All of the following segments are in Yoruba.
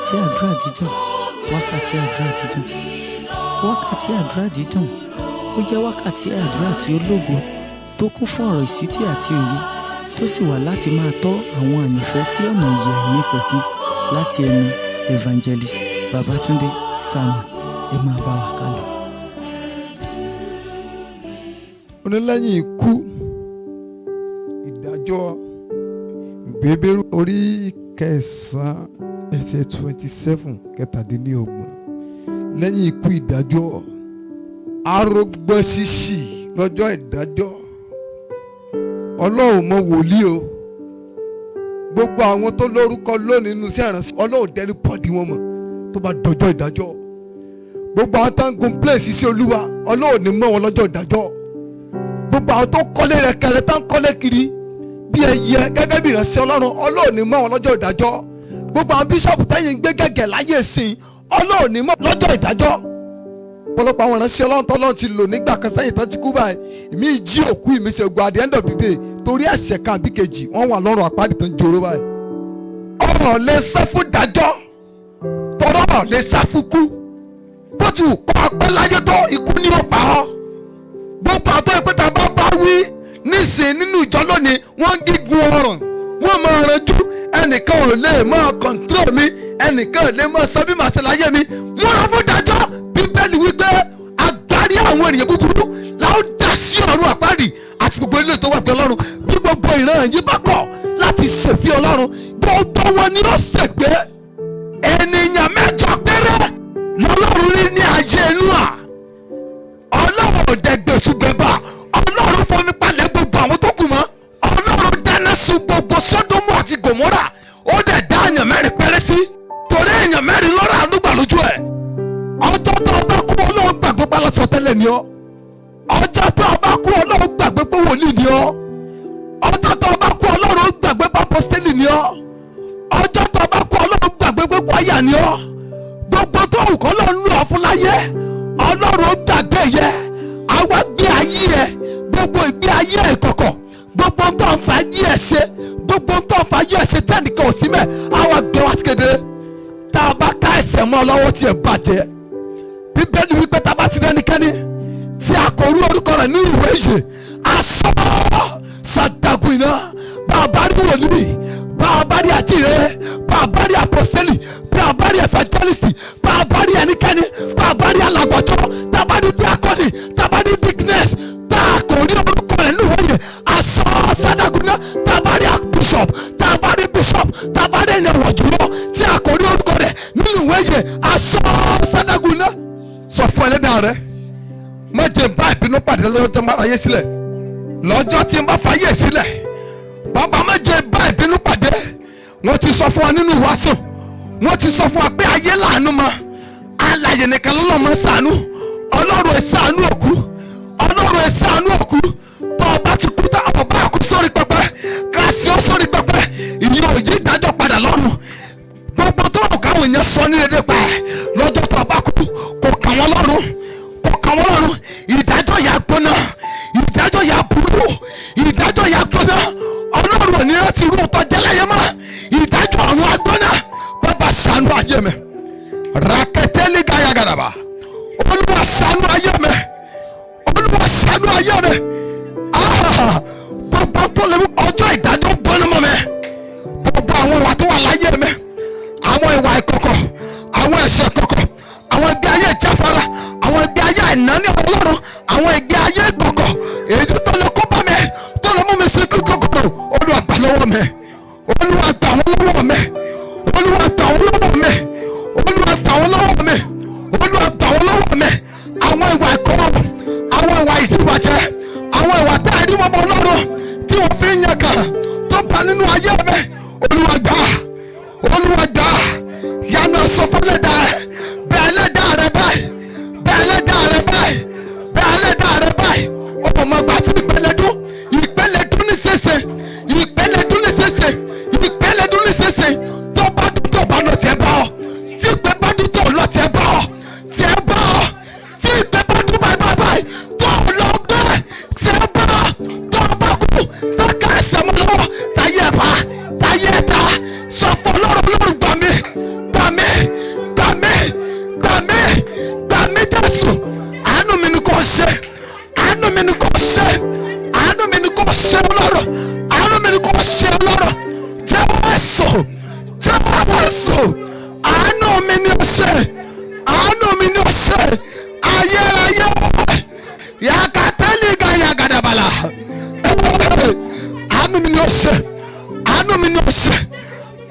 Wákàtí àdúrà dídùn, wákàtí àdúrà dídùn, wákàtí àdúrà dídùn. Ó jẹ́ wákàtí àdúrà tí ó lógo, tó kún fún ọ̀rọ̀ ìṣítí àti òye, tó sì wà láti máa tọ́ àwọn àyànfẹ́ sí ọ̀nà ìyè àìnípẹ̀kun láti ẹnu Evangelist Babatunde Samuel. Ẹ máa bá wa kálọ. Ó ní lẹ́yìn ikú ìdájọ́. Hébérù orí 9 ẹsẹ̀ 27, 27. Lẹ́yìn ikú ìdájọ́, arógbó ṣíṣì lọ́jọ́ ìdájọ́. Ọlọ́run mọ wòlíì o. Gbogbo àwọn tó lórúkọ lónìí nínú iṣẹ́ ìránṣẹ́, Ọlọ́run dẹ́rù pọ̀dí wọn mọ̀ tó bá dọjọ́ ìdájọ́. Gbogbo àwọn tó ń gun place sí Olúwa, Ọlọ́run ní mọ̀ wọn lọ́jọ́ ìdájọ́. Gbogbo àwọn tó kọ́lé rẹ̀ kẹrẹ tó ń kọ́lé kiri bí ẹyẹ gẹ́gẹ́ bí ìránṣẹ́ Ọlọ́run, Ọlọ́run ní mọ̀ wọn lọ́jọ́ ìdájọ́. Gbogbo àwọn bíṣọ̀pù tẹ́yìn ń gbé gẹ̀gẹ̀ láyé ìsìn, Ọlọ́run ní mọ̀ lọ́jọ́ ìdájọ́. Ọ̀pọ̀lọpọ̀ àwọn ìránṣẹ́ Ọlọ́run tọ́lọ́run ti lò nígbà kan sẹ́yìn tán ti kú báyìí, ìmí jí òkú, ìmí ṣe gbọ́. At the end of the day, torí ẹ̀ṣẹ̀ kan àbí kejì, wọ́n wà lọ́rùn àpáàdì tó ń joró báyìí. Ọ̀rọ̀ lè sá fún dájọ́, tọ́rọ̀ lè sá fún kú. Bó ti wù kọ́ ọpẹ́ láyé tó, ikú ní ó pa ọ́. Gbogbo àtọ́ ìpè tá a bá bá wí nísìnyí nínú ìjọ lónìí, wọ́n ń gígun ọrùn, wọ́n máa ranjú. Ẹnìkan ò lè máa kọ̀ǹtúrò mi, ẹnìkan ò lè máa sọ bí màá ṣe láyé mi. Múra fún dájọ́. Bíbélì wípé agbárí àwọn ènìyàn búburú làwọn dá sí ọ̀run àpáàdì àti gbogbo ilé tó wà pé Ọlọ́run. Bí gbogbo ìran yìí bá kọ̀ láti ṣèfì Ọlọ́run, gbogbo wọn ni ó ṣègbé. Ènìyàn 8 péré lọ́lọ́run rí ní ayé inú à. Ọlọ́run ò dẹ̀gbẹ̀sùgbẹ̀bà. Ọlọ́run fomi palẹ̀ gbogbo àwọn tó kù mọ́. Ọlọ́run dáná sun gbogbo Sódómù àti Gòmórà. Ó dẹ̀ dá èèyàn 4 péré sí, torí èèyàn 4 lọ́rọ̀ àánú gbà lójú ẹ̀. Ọjọ́ tó o bá kú, Ọlọ́run gbàgbé pa lọ́sọ tẹ́lẹ̀ ni ọ́. Ọjọ́ tó o bá kú, Ọlọ́run gbàgbé pé wòlíì ni ọ́. Ọjọ́ tó o bá kú, Ọlọ́run gbàgbé pé apọ́sítélì ni ọ́. Ọjọ́ tó o bá kú, Ọlọ́run gbàgbé pé kwaya ni ọ́. Gbogbo tó wù kọ́ lọ́ọ́ lù ọ́ fún láyé, Ọlọ́run gbàgbé yẹ. Àwa gbé ayé ẹ, gbogbo ìgbé ayé ẹ kọ̀kọ̀, gbogbo tó ń fa ayé ẹ ṣe, gbogbo tó ń fa ayé ẹ ṣe tẹ́nìkan ò sí mẹ́, àwa gbé wá sí kedere. Tá a bá ká ẹsẹ̀ mọ́ lọ́wọ́ tí ẹ bàjẹ́. Bíbélì wípé tá a bá ti rẹ́nikẹ́ni tí a kò rí orúkọ rẹ̀ ní ìwé ìyè, aṣọ ṣàdàgùn iná. Bàbá rí wòlíì, bàbá rí àjíire, bàbá rí apọ́sítélì, bàbá rí evangelist, bàbá rí ẹnikẹ́ni, bàbá rí alàgbàjọ, tàbá rí diakoni, tàbá rí deaconess, tá a kò rí orúkọ rẹ̀ ní ìwé ìyè, aṣọ ṣàdàgùn iná. Tàbá rí bishop, tàbá rí bishop, tàbá rí ẹni ọ̀wọ̀ jùlọ tí a kò rí orúkọ rẹ̀ nínú ìwé ìyè, aṣọ ṣàdàgùn iná. Sọ fún ẹlẹ́dàá rẹ, má jẹ́ bá ìbínú pàdé lọ́jọ́ tí n bá fàyè sílẹ̀. Lọ́jọ́ tí n bá fàyè sílẹ̀, bàbá, má jẹ́ bá ìbínú pàdé. Wọ́n ti sọ fún wa nínú ìwàásù, wọ́n ti sọ fún wa pé ayé láàánú ma, alàyè nìkan lọ́lọ́ máa ń ṣàánú. Ọlọ́run ẹ̀ ṣàánú òkú, Ọlọ́run ẹ̀ ṣàánú òkú. Tó o bá ti kú, tá o bá kú sórí pẹpẹ, ká sí ọ sórí pẹpẹ, ìyẹn ò yí ìdájọ́ padà lọ́rùn. Gbogbo tó o káwọn èèyàn sọ ní dédé pa ẹ lọ́jọ́ tó o bá kú, kò kà wọ́n lọ́rùn, kò kà wọ́n lọ́rùn. Ìdájọ́ yà gbóná, ìdájọ́ yà burú, ìdájọ́ yà gbóná. Ọlọ́run ò ní rántí irú ọ̀tọ̀ jẹ́lẹ́yẹ mọ́. Ìdájọ́ ọ̀run agbóná. Bàbá, ṣàánú ayé mi. Rakẹ́tẹ́lì gàyàgàdàbà. Olúwa, ṣàánú ayé mi. Olúwa, ṣàánú ayé mi. Gbogbo tó lè mú ọjọ́ ìdájọ́ gbóná mọ́ mi, gbogbo àwọn ìwà tó wà láyé mi, àwọn ìwà ìkọ̀kọ̀, àwọn ẹ̀ṣẹ̀ kọ̀kọ̀, àwọn ìgbé ayé ìjáfara, àwọn ìgbé ayé àìnání Ọlọ́run, àwọn ìgbé ayé ìkọ̀kọ̀, èyí tó lè kó bá mi, tó lè mú mi sí kókòkòrò, Olúwa, gbà lọ́wọ́ mi. Olúwa, gbà wọ́n lọ́wọ́ mi. Olúwa, gbà wọ́n lọ́wọ́ mi. Olúwa, gbà wọ́n lọ́wọ́ mi. Olúwa, gbà wọ́n lọ́wọ́ mi. Àwọn ìwà ìkọ̀kọ̀, àwọn ìwà ìdíbàjẹ́, àwọn ìwà tá a rí mọ́mọ́ Ọlọ́run tí wọ́n fi ń yàn kàn tó bá nínú ayé mi, Olúwa, gbà. Olúwa, gbà. Yanu sọ fún ẹlẹ́dàá rẹ, bẹ́ẹ̀ ẹlẹ́dàá rẹ báyìí, bẹ́ẹ̀ ẹlẹ́dàá rẹ báyìí, bẹ́ẹ̀ ẹlẹ́dàá rẹ báyìí. Ọmọ ìgbà tí ìpẹ́lẹ̀ dún, ìpẹ́lẹ̀ dún ní sẹ́sẹ̀, ìpẹ́lẹ̀ dún ní sẹ́sẹ̀, ìpẹ́lẹ̀ dún ní sẹ́sẹ̀. Tó bá dún, tó bá lọ, tiẹ̀ bá ọ. Tí ìpẹ́ bá dún, tó lọ, tiẹ̀ bá ọ, tiẹ̀ bá ọ. Tí ìpẹ́ bá dún báyìí báyìí báyìí, tó lọ gbẹ, tiẹ̀ bá ọ. Tó bá kú, tó ká ẹsẹ̀ mọ́ lọ́wọ́, táyé ẹ̀ bá. mi ni kò ṣe, àánú mi ni kò ṣe Ọlọ́run, àánú mi ni kò ṣe Ọlọ́run. Jésù, Jésù, àánú mi ni ó ṣe, àánú mi ni ó ṣe, ayérayé, yàkàtẹ́lìgà yàgàdàbàlà, àánú mi ni ó ṣe, àánú mi ni ó ṣe,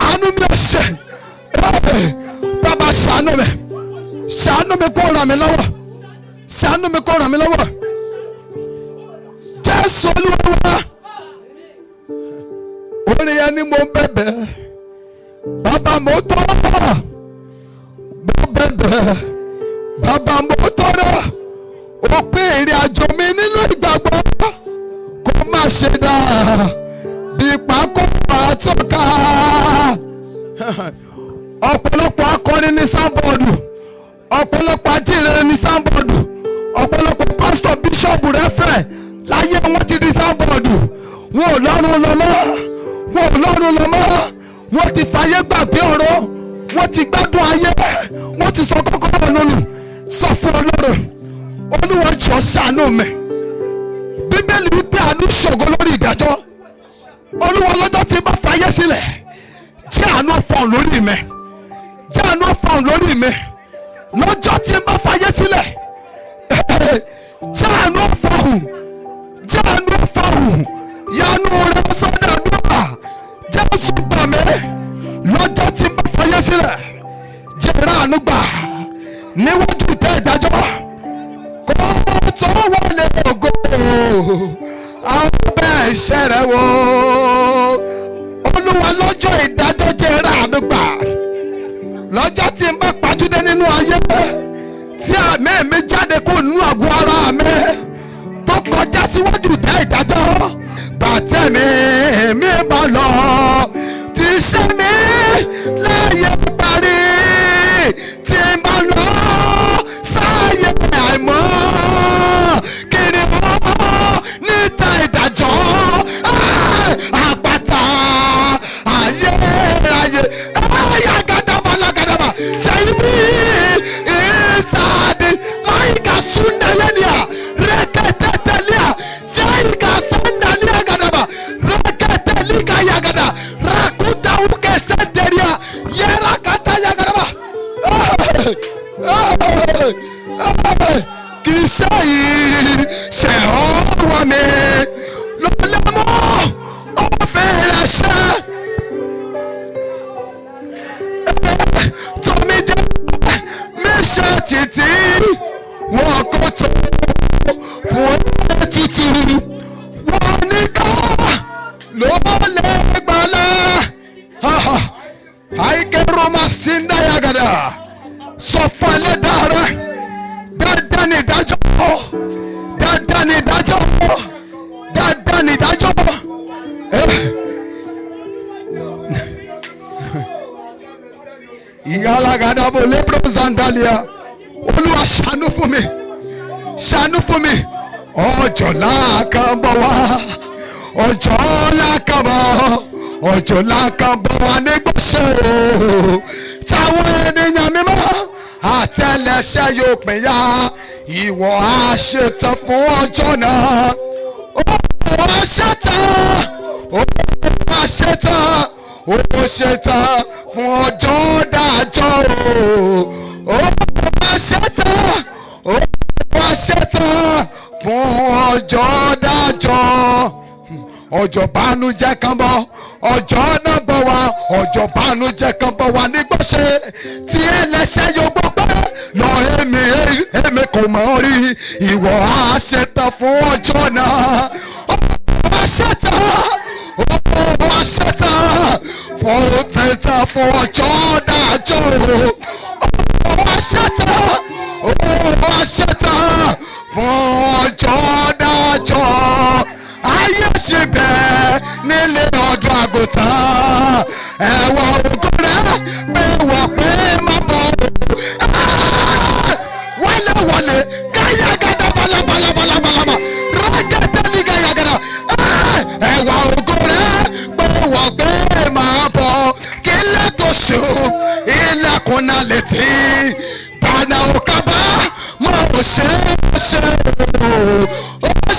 àánú mi ó ṣe. Bàbá ṣàánú mi, ṣàánú mi kó ràn mí lọ́wọ́, ṣàánú mi kó ràn mí lọ́wọ́. Jésù Olúwa wa, orin yẹn ni mo bẹ̀bẹ̀, bàbá mo tọrọ, mo bẹ̀bẹ̀, bàbá mo tọrọ, òpin ìrìn àjò mi nínú ìgbàgbọ́ kó má ṣe dà bí pákó àtọ́ka. Ọ̀pọ̀lọpọ̀ akọrin ní sábọ̀dù, ọ̀pọ̀lọpọ̀ ajínrere ní sábọ̀dù, ọ̀pọ̀lọpọ̀ pásítọ̀ bíṣọ̀bù rẹ́fẹ̀ láyé wọn ti di sábọ̀dù. Wọn ò lọ́rùn lọ mọ́, wọn ò lọ́rùn lọ mọ́, wọ́n ti fàyè gbàgbé ọ̀rọ̀, wọ́n ti gbádùn ayé, wọ́n ti sọ kọ́kọ́rọ́ nínú. Sọ fún Ọlọ́run, Olúwa jọ̀ọ́ ṣàánú mi. Bíbélì wípé àánú ṣògo lórí ìdájọ́. Olúwa lọ́jọ́ tí bá fàyè sílẹ̀, jẹ́ àánú fọ̀n lórí mi, jẹ́ àánú fọ̀n lórí mi. Lọ́jọ́ tí bá fàyè sílẹ̀, jẹ́ àánú fọ̀hùn, jẹ́ àánú fọ̀hùn, yanu rẹ sọ́dọ̀ àdúrà. Jésù gbà mí lọ́jọ́ tí bá fàyè sílẹ̀, jẹ́ àánú gbà níwájú ìtẹ́ ìdájọ́. Kó tó wọlé ògo, àwọn bẹ́ẹ̀ iṣẹ́ rẹ̀ wò. Olúwa lọ́jọ́ ìdájọ́ jẹ́ àánú gbà. Lọ́jọ́ tí n bá pàjúdé nínú ayé, tí àmì mi jáde kó nínú àgọ́ ara mi, tó kọjá síwájú ìtẹ́ ìdájọ́, bàtẹ́ mi mi bá lọ, tí iṣẹ́ mi láàyè parí, tí n bá lọ sáàyè àìmọ́, kiri mọ́ níta ìdájọ́, àpáta ayé ayé, ayé gadaba lagadaba, sẹ́yìn bí ìsàdì máyìíká súnayẹ́nìà rẹ́kẹ̀tẹ̀tẹ̀líà jẹ́yìíká sàndàlíà gadaba rẹ́kẹ̀tẹ̀líkà yagada rakuta ukẹsẹ̀dẹ̀ríà yẹrakata yagadaba. Kì í ṣe yìí ṣe ọwọ́ mi lọ́lẹ́mọ́ ó fẹ́rẹ̀ ṣe. Tómi jẹ́ mi ṣe títí wọn kò tó fún ètùtù wọn ní ká ló lè gbọ́lá. Àìkẹ́rù máa sí ń dáyàgàdà sọ fún ẹlẹ́dàá rẹ, dandan ni ìdájọ́, dandan ni ìdájọ́, dandan ni ìdájọ́. Ìyálàgàdà bò lébro zandalia, Olúwa ṣàánú fún mi, ṣàánú fún mi. Ọjọ́ ńlá kan bọ̀ wá, ọjọ́ ńlá kan bọ̀, ọjọ́ ńlá kan bọ̀ wá nígbọ̀nsẹ̀ o. Táwọn ènìyàn mímọ́ àtẹlẹsẹ̀ yóò pín yá, ìwọ á ṣetán fún ọjọ́ náà. Ó wá ṣetán, ó wá ṣetán, ó ṣetán fún ọjọ́ dájọ́ o. Ó wá ṣetán, ó wá ṣetán fún ọjọ́ dájọ́. Ọjọ́ bánújẹ́ kan bọ̀, ọjọ́ náà bọ̀ wá, ọjọ́ bánújẹ́ kan bọ̀ wá nígbọ̀nsẹ̀ tí ẹlẹ́ṣẹ̀ yóò gbọ́ pé lọ èmi èmi kò mọ̀ rí, ìwọ á ṣetán fún ọjọ́ náà. Ó wá ṣetán, ó wá ṣetán fún tẹ̀tàn fún ọjọ́ dájọ́ o. Ó wá ṣetán, ó wá ṣetán fún ọjọ́ dájọ́. Ayé ṣe bẹ́ẹ̀ nílé ọdún àgùntàn, ẹ̀wọ̀n ògùn rẹ̀ pé wọ́n pé má bọ̀ o. Wọlé wọlé káyà gàdá balabalabalaba rájẹtẹ́lì káyà gàdá. Ẹ̀wọ̀n ògùn rẹ̀ pé wọ́n pé má bọ̀, kí lẹ́tọ̀ ṣù ilẹ̀kùn náà létí bàdà òkàbá mọ̀ ò ṣe é ṣe o. Ó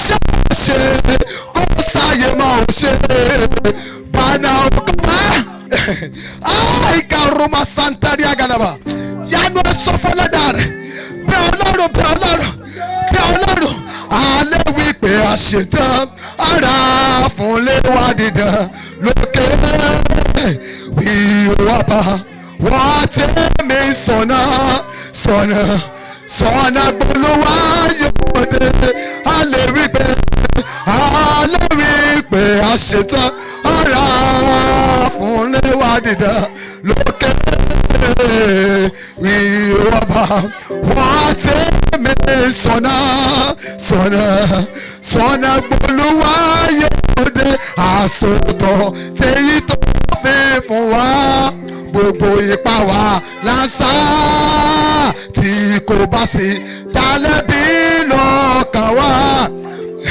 ṣetán ara fúnlé wa dídán lókè wíwá bá wá tẹ́mi sọ̀nà sọ̀nà sọ̀nà gbólúwà yóò dé. A lè wí pé a lè wí pé a ṣetán ara fúnlé wa dídán lókè wíwá bá wá tẹ́mi sọ̀nà sọ̀nà sọ̀nà gbólúwà yóò dé. Àsòtọ̀ ṣèyí tó fi fún wa gbogbo ipa wa lásà tí kò bá sí tálẹ́bí lọ́kàn wá.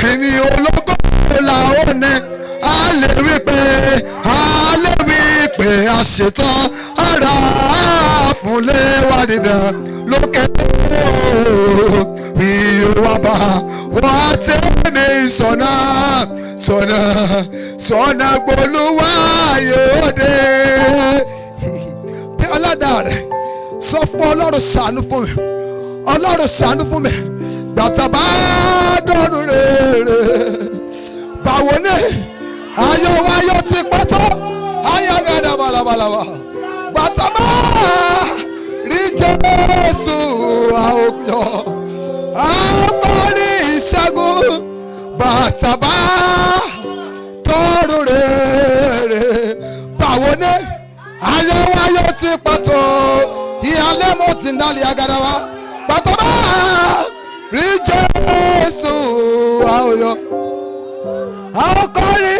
Ẹni ológo la ó ní. A lè wí pé a lè wí pé a ṣetán ara fúnlé wa dídán lókè wíwá bá wá tẹ́mi sọ̀nà sọ̀nà sọ̀nà gbólúwà yóò dé. Bí ọlọ́dà rẹ̀ sọ fún Ọlọ́run ṣàánú fún mi, Ọlọ́run ṣàánú fún mi, gbàtà bá dọ̀rùn rere. Báwo ni ayọ̀ wa yóò ti pẹ́ tó ayọ̀ gàdà balabalaba. Gbàtà bá rí Jésù àwòyọ̀ àkọ́rí ìṣẹ́gun. Gbàtà bá dọ̀rùn rere. Báwo ni ayọ̀ wa yóò ti pẹ́ tó ìhàlẹ́ mọ́ ti nálẹ̀ agada wa. Gbàtà bá rí Jésù àwòyọ̀ àkọ́rí.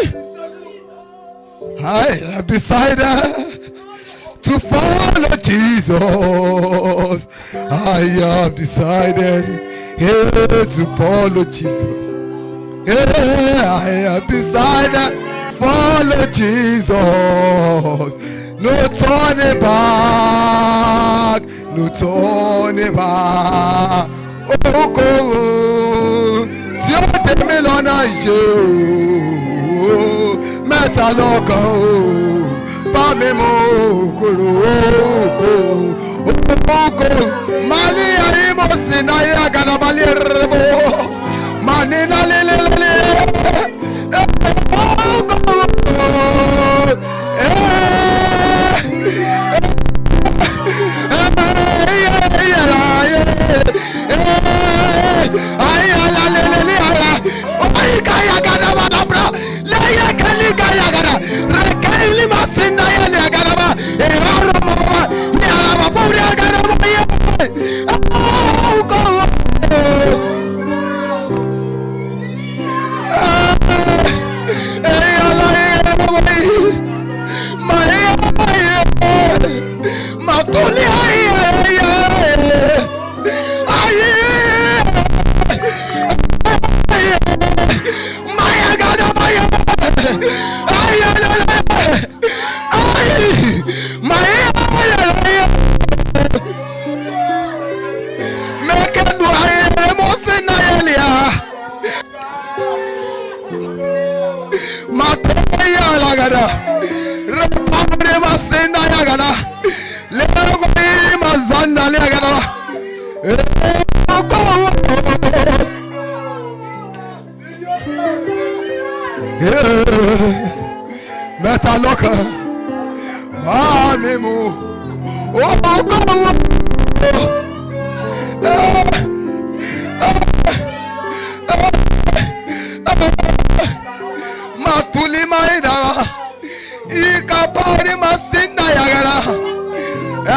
I have decided to follow Jesus. I have decided here to follow Jesus. Yeah, I have decided follow Jesus. No turning back, no turning back. Ohunkóhun tí ó dé mi lọ́nà ìṣe o, mẹ́ta lọ́kàn o, bá mi mú kúrò ohunkóhun. Ohunkóhun, màálí ayé mo sì náyé àgàdàbálẹ̀ rẹ̀ bò, màní lálẹ́lẹ́lẹ́lẹ́. Ohunkóhun, Mẹ́ta lọ́kàn máa mi mú ohunkóhun. Matuli maidara ikapari masinda yagara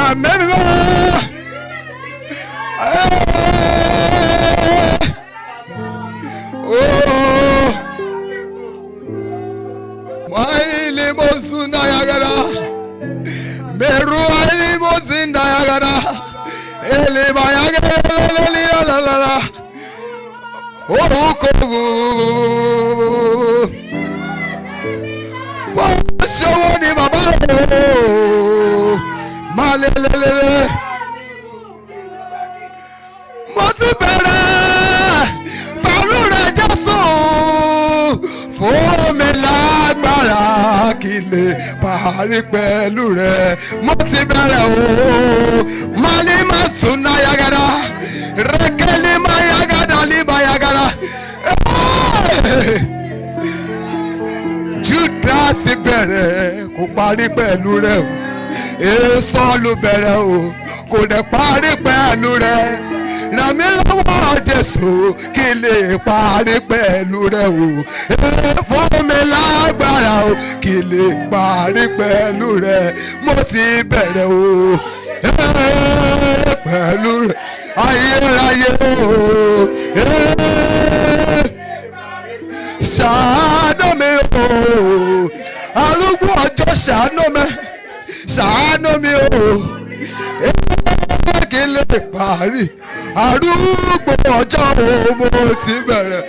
ẹ̀mẹ́mẹ́. Oh, maili mosunda yagara meru aili mosinda yagara eleba yagara lelele la ohunkóhun. Wọ́n ṣòwò ni bàbá o máa lelelele. Mo ti bẹ̀rẹ̀ pẹ̀lú rẹ̀ Jésù fún mi lágbára kí lè parí pẹ̀lú rẹ̀. Mo ti bẹ̀rẹ̀ o máa ní má sùn náà yagara rẹ̀kẹ́lí má yagada ní má yagara. bẹ̀rẹ̀ kò parí pẹ̀lú rẹ̀ o. Sọ́ọ̀lù bẹ̀rẹ̀ o, kò dẹ̀ parí pẹ̀lú rẹ̀. Ràn mí lọ́wọ́ Jésù kí lè parí pẹ̀lú rẹ̀ o. Fún mi lágbára o, kí lè parí pẹ̀lú rẹ̀. Mo ti bẹ̀rẹ̀ o, pẹ̀lú rẹ̀. Ayérayé o, ṣàánú mi o, arúgbó ọjọ́ ṣàánú mi, ṣàánú mi o, kí lè parí. Arúgbó ọjọ́ o, mo ti bẹ̀rẹ̀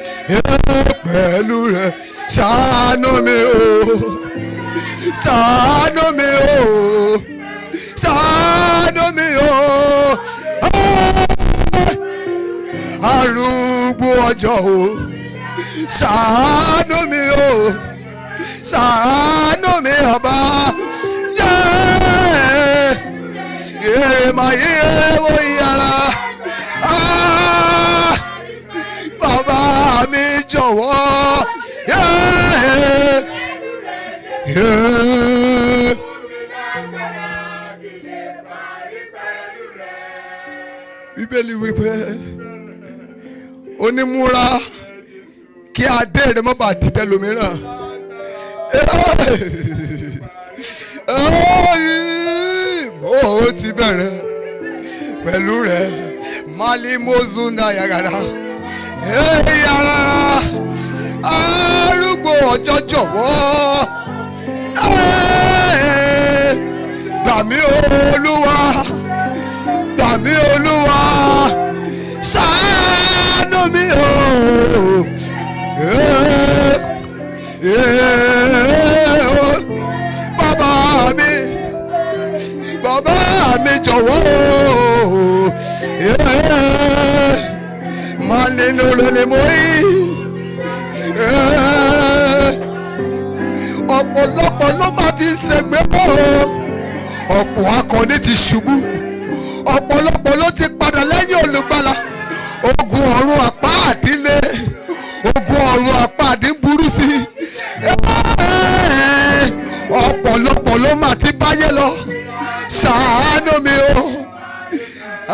pẹ̀lú rẹ̀. Ṣàánú mi o, ṣàánú mi o, ṣàánú mi o, arúgbó ọjọ́ o, ṣàánú mi o, ṣàánú mi ọba. Yẹ́ máa yé wo yàrá, bàbá mi jọ̀wọ́. Bíbélì wípé onímúra kí adé rẹ má bàa dìtẹ̀ lómìíràn. Mo ti bẹ̀rẹ̀ pẹ̀lú rẹ̀, Malimozuna yàrá, yàrá, arúgbó ọjọ́ jọ̀wọ́, gbà mí Olúwa, gbà mí Olúwa, ṣàánú mi o. Bàbá mi, bàbá mi jọ̀wọ́ o. Máa lè lóore lè mọ́ yìí. Ọ̀pọ̀lọpọ̀ ló máa ti ṣègbè o. Ọ̀pọ̀ akọni ti ṣubú. Ọ̀pọ̀lọpọ̀ ló ti padà lẹ́yìn olùgbàlà. Ogun ọ̀run àpá àdínlé. Ogun ọ̀run àpá àdín burú sí. Ọ̀pọ̀lọpọ̀ ló máa ti báyé lọ. Ṣàánú mi o,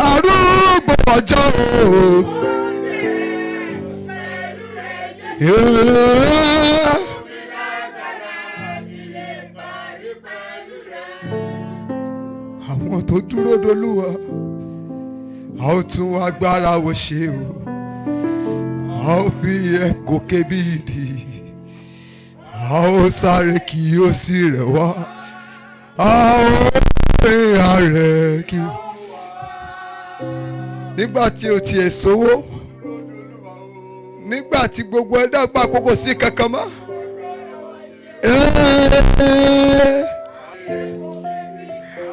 arúgbó ọjọ́ o. Àwọn tó dúró dolúwa, a ó tún agbára wo ṣe o, a ó fi gòkè bí idì, a ó sáré kí ó sì rẹ̀ wá, a ó rìn àrẹ̀ kí. Nígbà tí o tiẹ̀ sówó, nígbà tí gbogbo ẹ̀dá gbà kókò sí kankan mọ́.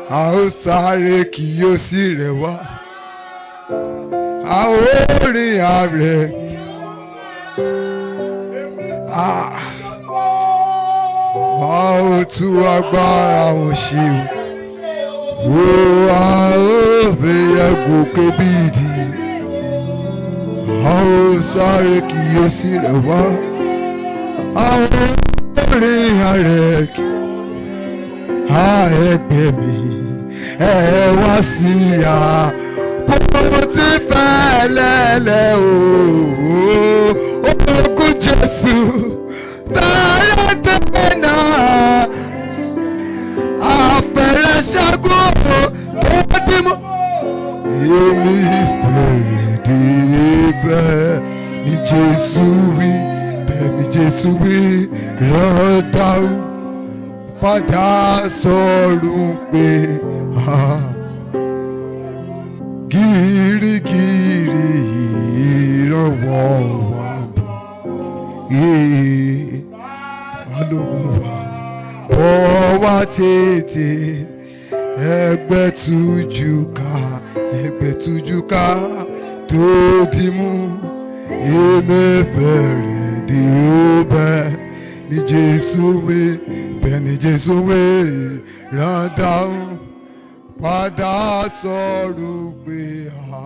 A ó sáré kí ó sì rẹ̀ wá, a ó rìn àrẹ̀. A ó tú agbára wọn ṣe o, a ó fi gòkè bí idì, a ó sáré kí ó sì rẹ̀ wá, a ó rìn àrẹ̀. A ẹgbẹ́ mi, ẹ wá sí a bó ti fẹ́ lẹ́lẹ́ o, ogun Jésù fẹ́rẹ́ dènà, àfẹ́rẹ́ ṣẹ́gun tó dì mú. Èmi fèrè dé bẹ́ẹ̀ ni Jésù wí, bẹ́ẹ̀ ni Jésù wí, rọ́dà padà sọ̀rọ̀ pé gírígírí ìrànwọ́ wa bọ̀, balógun wa bọ̀ wá tètè, ẹgbẹ́ tújú ká, ẹgbẹ́ tújú ká tó di mú. Èmi bẹ̀rẹ̀ dé bẹ́ẹ̀ ni Jésù wí, bẹ́ẹ̀ ni Jésù wí, rádà padà sọ̀rọ̀ pé a.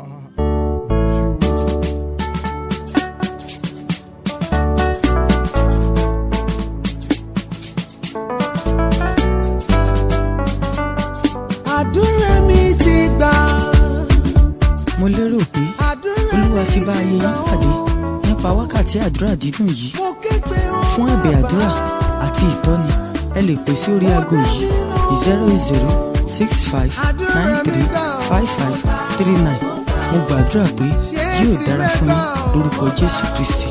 ti bá ayé yín pàdé nípa wákàtí àdúrà dídùn yìí. Fún ẹ̀bẹ̀ àdúrà àti ìtọ́ni, ẹ lè pè sí orí aago yìí: 08065935539. Mo gbàdúrà pé yóò dára fún yín lórúkọ Jésù Kristi.